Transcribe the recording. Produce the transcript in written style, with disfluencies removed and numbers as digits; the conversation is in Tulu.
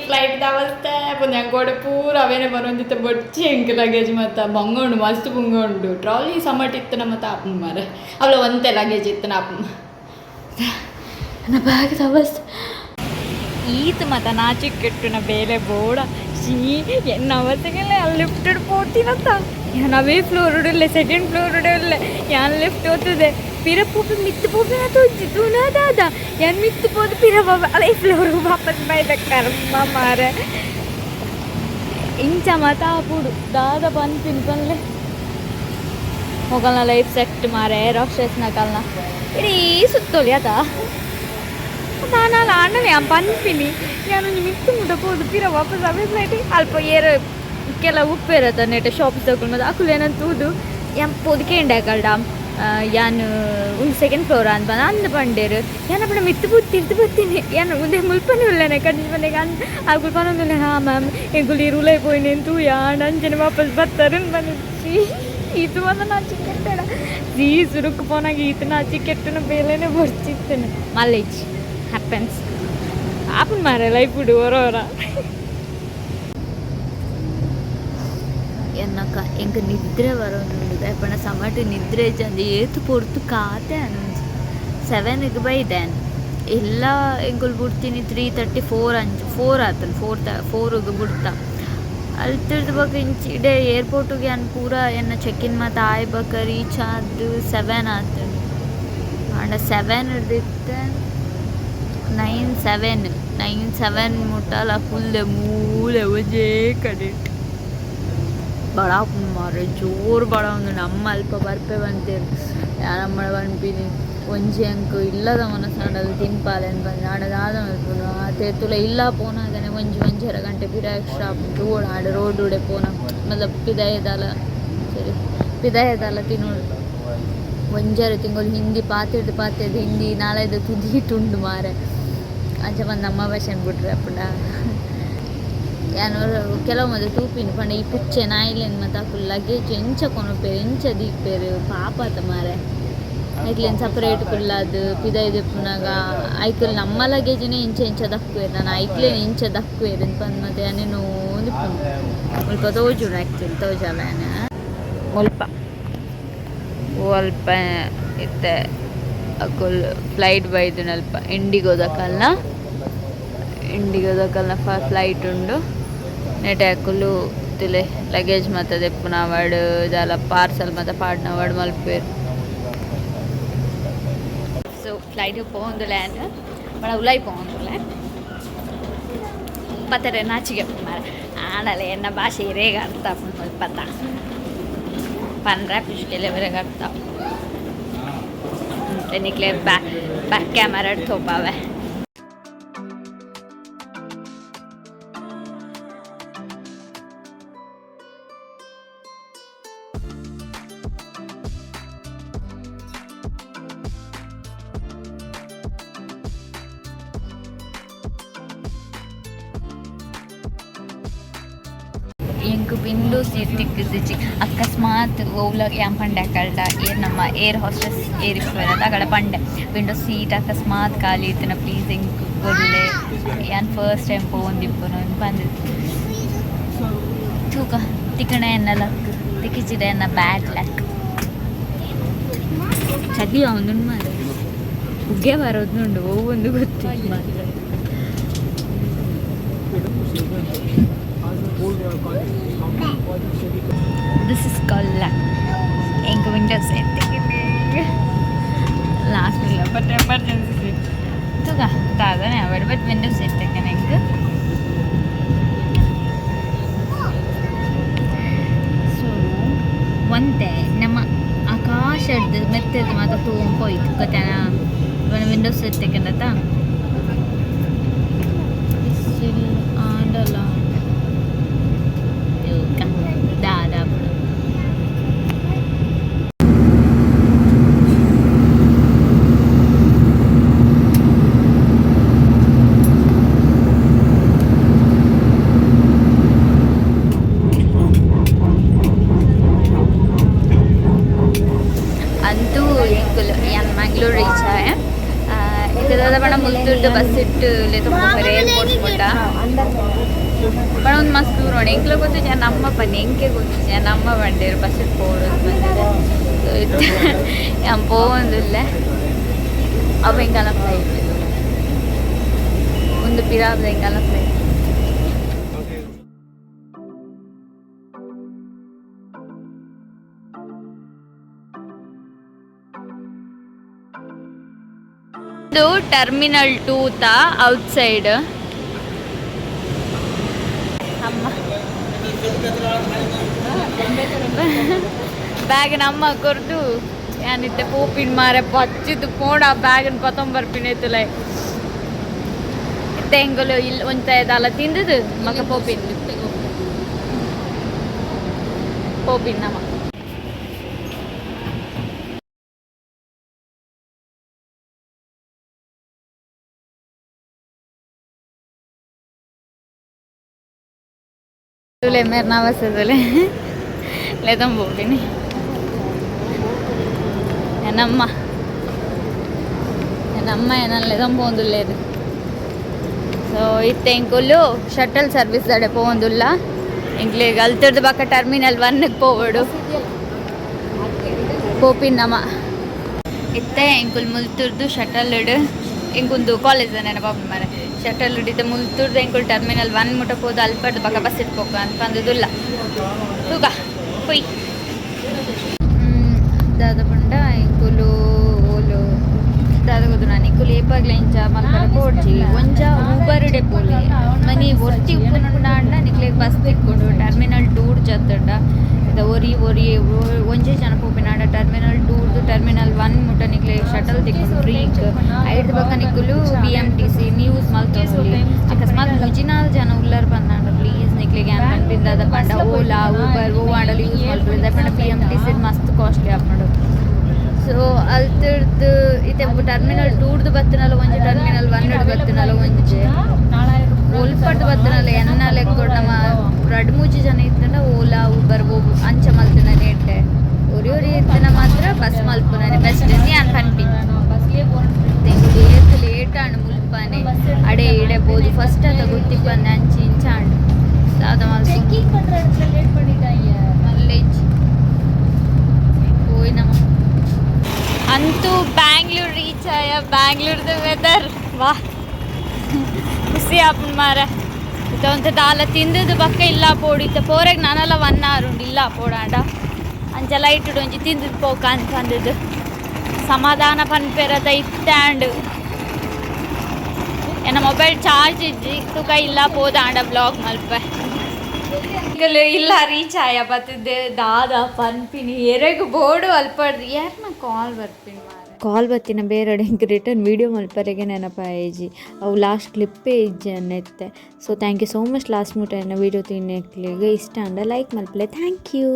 ಫ್ಲೈಟ್ ಅವಸ್ಥೆ ಪುಂದು ಪೂರ ಅವೇನೆ ಬರೋಂದಿತ್ತ ಬೊಡ್ಚಿ ಎಂಕ್ ಲಗೇಜ್ ಮತ್ತ ಬಂಗ ಉಂಡು, ಮಸ್ತ್ ಬಂಗ ಉಂಡು. ಟ್ರಾಲಿ ಸಮಟ್ ಇತ್ತನ ಮತ್ತ ಆಪುಂಡು ಮಾರೆ. ಅವಳ ಒಂತೆ ಲಗೇಜ್ ಇತ್ತನ ಆಪುಂಡು. ನನ್ನ ಬ್ಯಾಗ್ ಅವಸ್ಥೆ. ಈತ್ ಮತ ನಾಚಿಕೆಟ್ಟುನ ಬೇಲೆ ಬೋಡ. ಶೀ, ಎನ್ನ ಅವಸ್ಥೆಗೆಲ್ಲ ಅಲ್ಲಿ ಲಿಫ್ಟ್ ಪೋತಿನತ್ತ. ಯಾನ್ ಅವೇ ಫ್ಲೋರ್ ಉಲ್ಲೆ, ಸೆಕೆಂಡ್ ಫ್ಲೋರ್ ಉಲ್ಲೆ. ಯಾನ್ ಲಿಫ್ಟ್ ಓತದೆ, ಪಿರ ಪೋಪಿ ಮಿತ್ತು ಪೋಪಿನ ತೋಜಿ ತೂನ ದಾದ. ಯಾನ್ ಮಿತ್ತು ಪೋದು ಪಿರ ಅವೇ ಫ್ಲೋರ್ ವಾಪಸ್ ಬೈದ. ಕರ್ಮ ಮಾರೆ, ಇಂಚ ಮತ ಆಪುಡು. ದಾದ ಪನ್ಪಿನಿ ಪನ್ಲೆ. ಮೊಗಲ್ನ ಲೈಫ್ ಸೆಟ್ ಮಾರೆ. ರಾಕ್ಷಸ್ನ ಕಲ್ನ ಇಡೀ ಸುತ್ತೋಲಿ ಅತ. ನಾನಾಲ ಅಣ್ಣನೇ ಪನ್ಪಿನಿ, ಯಾನ್ ಒಂಜಿ ಮಿತ್ತು ಮುಟ ಪೋದು ಪಿರ ವಾಪಸ್ ಅವೇ ಫ್ಲೈಟ್. ಅಲ್ಪ ಏರ್ ಕೆಲವು ಉಪ್ಪೇರತ ನೆಟ ಶಾಪ್ಸ್ ತಗೊಂಡು ಮತ್ತೆ ಅಕುಲು ಏನಂತ ತೂದು ಯಾನ್ ಪೋದು ಕೇಂಡೆ ಅಕಲ್ಡ, ಯಾನ್ ಉಂದು ಸೆಕೆಂಡ್ ಫ್ಲೋರ್ ಅಂತ ಅಂದ್ ಪಂಡೇರು. ಯಾನ್ ಅಪ್ಪಣ ಮಿತ್ತು ಪೋದು ತಿರ್ತು ಬತ್ತೀನಿ. ಯಾನ್ ಉಂದೆ ಮುಲ್ಪನೆ ಉಲ್ಲೆನೆ ಕಂಡಿಸ್ ಪಂಡೆ. ಅಕುಲು ಪನೊಂದುಲ್ಲೆ, ಹಾ ಮ್ಯಾಮ್, ಎಂಕುಲು ಈ ಉಲೈ ಪೋಯಿನಿ ತೂಯ ಅಂಚನೆ ವಾಪಸ್ ಬತ್ತಾರೆ ಪಂಡೆ. ಈತು ಬಂದ ನಾಚಿ ಕೆಟ್ಟಡ ಸೀ ಸುರುಕು ಪೋನಾಗ ಈತ ನಾಚಿ ಕೆಟ್ಟನ ಬೇಲೆನೆ ಬೊಡ್ಚಿತ್ತೇನೆ. ಮಲ್ಲೇಜ್ ಹ್ಯಾಪನ್ಸ್ ಆಪನ್ ಮಾರೆ ಲೈಫ್ ಒರ ಒರ. ಎನ್ನಕ ಎಂಕ್ ನಿದ್ರೆ ಬರೋದುಂಡು ದಾಯೆ ಸಮಟ್ ನಿದ್ರೆ ಚಂದ. ಏತ್ ಪೊರ್ತು ಕಾತೆ ಅಂಜಿ 7ಗ್ ಬೈದೆ. ಎಲ್ಲ ಎಂಕುಲು ಬುಡ್ತೀನಿ 3:34 ಅಂಚ 4 ಆತುಂಡು. 4ಗ್ ಬುಡ್ತ. ಅಲ್ತಿರ್ದು ಬೊಕ ಇಂಚಿ ಇಡೆ ಏರ್ಪೋರ್ಟ್ಗೆ ಯಾನ್ ಪೂರ ಎನ್ನ ಚೆಕ್ ಇನ್ ಮಾತ ಆಯ್ ಬೊಕ ರೀಚ್ ಆದ್ 7 ಆತುಂಡು. ಆಂಡ 7 ರ್ದ್ ಇತ್ತೆ 9 7 9 7 ಮುಟ್ಟಲ ಕುಲ್ದೆ ಮೂಲೆ ಒಂಜೇ ಕಡೆಟ್. ಬಡ ಮಾರ್ರೆ, ಜೋರು ಬಡ ಉಂಡು. ನಮ್ಮ ಅಲ್ಪ ಬರ್ಪೆ ಪಂತೇರ್. ಯಾನ್ ಪನ್ಪಿನಿ ಒಂಜಿ ಅಂಕ್ ಇಲ್ಲದ ಮನಸ್ಸಾಂಡಲ ತಿನ್ಪಾಲೆ ಪಂದ್. ಆಂಡ ದಾದ ಮಲ್ಪುನು, ಆತೆ ತುಲ ಇಲ್ಲ ಪೋನಾಗನೆ ಒಂಜಿ ಒಂಜರೆ ಗಂಟೆ ಪಿರ ಎಕ್ಸ್ಟ್ರಾ ಆಪುಂಡು. ಆಂಡ ರೋಡ್ ಉಡೆ ಪೋನ ಮಲ್ಲ ಪಿದಾಯದಾಲ ಸರಿ ಪಿದಾಯದಾಲ ತಿನ್ನೋಡು. ಒಂಜರೆ ತಿಂಗೊಲು ಹಿಂದಿ ಪಾತೆರ್ದ್ ಪಾತೆರ್ದ್ ಹಿಂದಿ ನಾಲೈದು ತುದೀಟುಂಡು ಮಾರೆ. ಅಂಚ ಪಂದ್ ನಮ್ಮ ಭಾಷೆನ್ ಬುಡ್ರೆ ಅಪುಂಡ? ಯಾನ್ ಕೆಲವು ಮಂದಿ ತೂಪಿನಿ ಪಂಡ ಈ ಪುಚ್ಚೆ ನಾಯಿಲೆನ್ ಮಾತ ಅಕುಲು ಲಗೇಜ್ ಎಂಚ ಕೊನೊಪೆರ್, ಎಂಚ ದೀಪೆರ್, ಪಾಪತ ಮಾರೆ. ಐಕ್ಲೆನ್ ಸಪರೇಟ್ ಕುಲ್ಲಾದ್ ಪಿದಯಿ ದೆಪ್ಪುನಗ ಐಕುಲು ನಮ್ಮ ಲಗೇಜಿನೇ ಇಂಚ ಇಂಚ ದಕ್ಕುವೆರ್, ನನ ಐಕ್ಲೆನ್ ಇಂಚ ದಕ್ಕುವೆರ್ ಪಂದ್ ಮತ್ತೆ ಯಾನ್ ಎನ್ನೊಂದಿಪ್ಪುನು. ಮುಲ್ಪ ತೋಜುಂಡು ಆ್ಯಕ್ಚುಲಿ, ತೋಜಲ್ಲ ಯಾನ್. ಮುಲ್ಪ ಅಲ್ಪ ಇತ್ತೆ ಅಕುಲು ಫ್ಲೈಟ್ ಬೈದಿನಲ್ಪ ಇಂಡಿಗೋದಕಲ್ನ ಇಂಡಿಗೋದಕಲ್ನ ಫ್ಲೈಟ್ ಉಂಡು. ನೆಟೆ ಅಕುಲು ತುಲೆ ಲಗೇಜ್ ಮಾತ ದೆಪ್ಪುನ ಆವಡ್, ದಾಲ ಪಾರ್ಸಲ್ ಮಾತ ಪಾಡ್ನ ಆವಡ್ ಮಲ್ಪುವೆರ್. ಸೊ ಫ್ಲೈಟ್ ಪೋವೊಂದುಲ್ಲೆ ಯಾನ್, ಬಡ ಉಲಾಯಿ ಪೋವೊಂದುಲ್ಲೆ. ಪತ್ತರೆ ನಾಚಿಗೆ ಮಾರೆ. ಆಂಡಲ ಎನ್ನ ಭಾಷೆ ಇರೇಗ ಅರ್ಥ ಆಪುಂಡು ಮುಲ್ಪತ ಪಂಡ್ರೆ ಪಿಶ್ಕೆಲೆ ಅರ್ಥ. ನಿಕ್ಲೆ ಬ್ಯಾಕ್ ಬ್ಯಾಕ್ ಕ್ಯಾಮರಾ ತೋಪಾವೆ. ಎಂಕ್ ವಿಂಡೋ ಸೀಟ್ ತಿಕ್ಕುದಿಜಿ. ಅಕಸ್ಮಾತ್ ಒವ್ಲ ಯಾನ್ ಪಂಡೆ ಅಕಲ್ಡ, ಏರ್ ನಮ್ಮ ಏರ್ ಹೋಸ್ಟೆಸ್ ಏರ್ ಇಪ್ಪುವೆರ್ ಅಕಡ ಪಂಡೆ, ವಿಂಡೋ ಸೀಟ್ ಅಕಸ್ಮಾತ್ ಖಾಲಿ ಇತ್ತಿನ ಪ್ಲೀಸ್ ಎಂಕ್ ಕೊರ್ಲೆ, ಯಾನ್ ಫಸ್ಟ್ ಟೈಮ್ ಪೋವೊಂದಿಪ್ಪುನು ಪಂದ್. ತೂಕ, ತಿಕ್ಕಣ ಎನ್ನ ಲಕ್, ತಿಕ್ಕಿಜಿಡ ಎನ್ನ ಬ್ಯಾಡ್ ಲಕ್. ಚಳಿ ಆವೊಂದುಂಡು ಮಾರ್ರೆ, ಉಗ್ಗೆ ಬರೋದುಂಡು, ಒವ್ವೊಂದು ಗೊತ್ತಿಲ್ಲ ಮಾತ್ರ. This is called luck. ಎಂಕ್ window seat last ಇಲ್ಲ, ಬಟ್ ಎಮರ್ಜೆನ್ಸಿ ಸೀಟ್ ತೂಕ ದಾದನೆ ಆವಡ್, ಬಟ್ ವಿಂಡೋ ಸೀಟ್ ತಿಕ್ಕನೆ ಎಂಕ್. ಸೊ ಒಂತೆ ನಮ್ಮ ಆಕಾಶಡ್ದು ಮೆತ್ತದ ಮಾತ ತೂವೊಂದು ಪೋಯ್ತು ಗೊತ್ತಾನ. ವಿಂಡೋ ಸೀಟ್ ತಿಕ್ಕಂಡತ ಬಿಸಿಲು ಆಂಡಲ ದಾದ ಆಪುಂಡು. ಅಂತೂ ಎಂಕುಲು ಯಾನ್ ಮಂಗ್ಳೂರು ರೀಚ್ ಆಯೆ. ಇತ್ತೆ ದಾದ ಪಂಡ ಮುಲ್ತುರ್ದು ಬಸ್ ಇಟ್ಟು ಲೆತೊಂದು ಪೋಪೆರ್ ಏರ್ಪೋರ್ಟ್ ಮುಟ್ಟ. ಬಡ ಒಂದು ಮಸ್ತ್ ದೂರ ನೋಡಿ. ಎಂಕ್ಲ ಗೊತ್ತಿಜ್ಜಿ ನಮ್ಮ ಪನ್ನಿ, ಎಂಕೆ ಗೊತ್ತಿಜ್ಜಿ ನಮ್ಮ ಬಂಡೇರು ಬಸ್ ಪೋಡು ಬಂದಿದೆ. ಸೊ ಯಾನ್ ಪೋವೊಂದುಲ್ಲೆ. ಅವು ಎಂಕಲ್ನ ಫ್ಲೈಟ್, ಒಂದು ಪಿರಾಬ್ದ ಎಂಕಲ್ನ ಫ್ಲೈಟ್. ಇದು ಟರ್ಮಿನಲ್ ಟೂತ ಔಟ್ ಸೈಡ್. ಅಮ್ಮ ಬ್ಯಾಗ್ ನಮ್ಮ ಕೊರ್ದು ಯಾನಿತ್ತೆ ಪೋಪಿನ ಮಾರೆ ಬಚ್ಚಿದ್ದು ಪೋಣ ಬ್ಯಾಗನ್ ಪತ್ತೊಂಬರ್ಪಿನ ಎತ್ತುಲೈ. ಇತ್ತೆ ಎಂಗುಲು ಇಲ್ಲಿ ಒಂತ ದಾಲ ತಿಂದದು ಮಗ ಪೋಪಿನ್ ಪೋಪಿನ್ ನಮ್ಮ. ತುಲೆ ಮೇರೆ ನವಸದುಲೆ ಲೆದಂ ಪೋಪಿನಿ. ಎನ್ನಮ್ಮ ಎನ್ನಮ್ಮ ಎನ್ನ ಲೆದಂ ಪೋಂದುಲ್ಲೇರು. ಸೊ ಇತ್ತೆ ಎಂಕುಲು ಶಟಲ್ ಸರ್ವಿಸ್ ದಡೆ ಪೋವೊಂದುಲ್ಲ. ಎಂಕ್ಲೆಗ್ ಅಲ್ತರ್ದು ಬಕ್ಕ ಟರ್ಮಿನಲ್ ಒನ್ಗೆ ಪೋವೊಡು. ಪೋಪಿನ್ ನಮ. ಇತ್ತೆ ಎಂಕುಲು ಮುಲ್ತುರ್ದು ಶಟಲ್ ಎಂಕೊಂದು ಕಾಲೇಜ್ ನೆನಪಾಪುಂಡು ಮಾರೆ. ಶಟಲ್ ಇತ್ತೆ ಮುಲ್ತುರ್ದು ಎಂಕುಲು ಟರ್ಮಿನಲ್ ಒನ್ ಮುಟ ಪೋದು ಅಲ್ಪಡ್ದು ಬಕ್ಕ ಬಸ್ ಇಟ್ಪೋಕ ಅಂತ ಪಂದುದುಲ್ಲ. ತೂಕ ಪೊಯ್. ದಾದ ಪಂಡ ಎಂಕುಲು ಓಲು ದಾದ ಗೊತ್ತು ನಾನು. ಎಂಕುಲು ಏಪಾಗ್ಲ ಇಂಚ ಮಲ್ಪರೆ ಪೋಡ್ಚಿ, ಒಂಜ ಊಬರ್ ಪೋಲೆ. ಮನಿ ಒರ್ತಿ ಉಪ್ಪುನುಂಡ ಅಂಡ ನಿಕ್ಲೆಗ್ ಬಸ್ ತಿಕ್ಕೊಂಡು ಟರ್ಮಿನಲ್ ಟೂರ್ ಜತ್ತಂಡ ಇದ ಒರಿ ಒರಿ ಒಂಜೇ ಜನ ಪೋಪಿನಾಂಡ ಟರ್ಮಿನಲ್ ಟೂರ್ದು ಟರ್ಮಿನಲ್ ಒನ್ ಮುಟ ನಿಕ್ಲೆ ಶಟಲ್ ತಿಕ್ಕೊಂಡು ಫ್ರೀಕ್. ಐಡ್ದು ಬಕ್ಕ ನಿಕುಲು ಬಿಎಂಟಿಸಿ ಯೂಸ್ ಮಲ್ತೊನೊಲಿ. ಅಕಸ್ಮಾತ್ ಮೂಜಿನಾಲ್ ಜನ ಉಲ್ಲರ್ ಪಂದಾಂಡ ಪ್ಲೀಸ್ ನಿಕ್ಲೆಗ್ ಯಾನ್ ಪನ್ಪಿನ ಪಂಡ ಓಲಾ ಊಬರ್ ಒವ್ವು ಆಂಡಲ ಯೂಸ್ ಮಲ್ಪುಲೆ. ದಾಯೆ ಪಂಡ ಬಿಎಂಟಿಸಿ ಮಸ್ತ್ ಕಾಸ್ಟ್ಲಿ ಆಪುಂಡು. ಸೊ ಅಲ್ತುರ್ದು ಇತ್ತೆ ಟರ್ಮಿನಲ್ ಟೂರ್ದು ಬತ್ತಿನಲ ಒಂಜಿ, ಟರ್ಮಿನಲ್ ಒನ್ ಬತ್ತಿನಲ ಒಂಜಿ, ಒಲ್ಪಡ್ದು ಬತ್ತಿನಲ ಎನ್ನ ಲೆಕ್ಕೊಡು ನಮ್ಮ ರಡ್ಡ್ ಮೂಜಿ ಜನ ಇತ್ತಂಡ ಓಲಾ ಊಬರ್ ಅಂಚ ಮಲ್ತಿನ ಎಡ್ಡೆ. ಒರಿ ಒರಿ ಇತ್ತಿನ ಮಾತ್ರ ಬಸ್ ಮಲ್ಪುನನೆ ಬೆಸ್ಟ್ ಯಾನ್ ಪನ್ಪಿ. ಎಂಕುಲು ಏತ್ ಲೇಟ್ ಆಂಡ್ ಮುಲ್ಪನೆ. ಅಡೆ ಇಡೆ ಪೋದು ಫಸ್ಟ್ ಅತ ಗೊತ್ತಿಪ್ಪಂದೆ ಅಂಚಿ ಇಂಚ ಆಂಡ್. ದಾದ ಮಲ್ಪು? ಚೆಕಿಂಗ್ பண்ற இடத்துல லேட் பண்ணிட்டாங்க. ಮಲ್ಲೇಜ್ ಪೋಯಿನಮ. ಅಂತೂ ಬ್ಯಾಂಗ್ಳೂರ್ ರೀಚ್ ಆಯ. ಬ್ಯಾಂಗ್ಳೂರ್ದ ವೆದರ್ ವಾ, ಖುಷಿ ಆಪುಂಡು ಮಾರೆ. ಇತ್ತ ಒಂತೆ ದಾಲ ತಿಂದದು ಬಕ್ಕ ಇಲ್ಲ ಪೋಡು. ಇತ್ತ ಪೋರೆಗ್ ನನಲ ಒನ್ ಅವರ್ ಉಂಡು ಇಲ್ಲ ಪೋಡಾಂಡ. ಅಂಚ ಲೈಟ್ ಒಂಜಿ ತಿಂದದು ಪೋಕ ಅಂತ ಅಂದದ್ದು ಸಮಾಧಾನ ಪನ್ಪೆರದ ಇತ್ತಾಂಡ್. ಎನ್ನ ಮೊಬೈಲ್ ಚಾರ್ಜ್ ಇಜ್ಜಿ. ತುಕ ಇಲ್ಲ ಪೋದಾಂಡ ಬ್ಲಾಗ್ ಮಲ್ಪೆ. ಇಲ್ಲ ರೀಚ್ ಆಯ ಬತ್ತಿದ್ದೆ. ದಾದ ಪನ್ಪಿನಿ ಎರೆಗ್ ಬೋಡು ಅಲ್ಪಡ್ದು ಯಾರನ್ನ ಕಾಲ್ ಬರ್ಪಿನಿ ಮಾರೆ. ಕಾಲ್ ಬತ್ತಿನ ಬೇರೆ ಎಂಕ್ ರಿಟರ್ನ್ ವೀಡಿಯೋ ಮಲ್ಪರೆಗೆ ನೆನಪಾಯಿಜಿ. ಅವು ಲಾಸ್ಟ್ ಕ್ಲಿಪ್ಪೇ ಇಜ್ಜಿ ಅನ್ನೆತ್ತೆ. So thank you so much. Last ಮುಟ ಎನ್ನ ವೀಡಿಯೋ ತೂಯಿನಕ್ಲೆಗ್. ಇಷ್ಟ ಅಂಡ ಲೈಕ್ ಮಲ್ಪಲೆ. Thank you.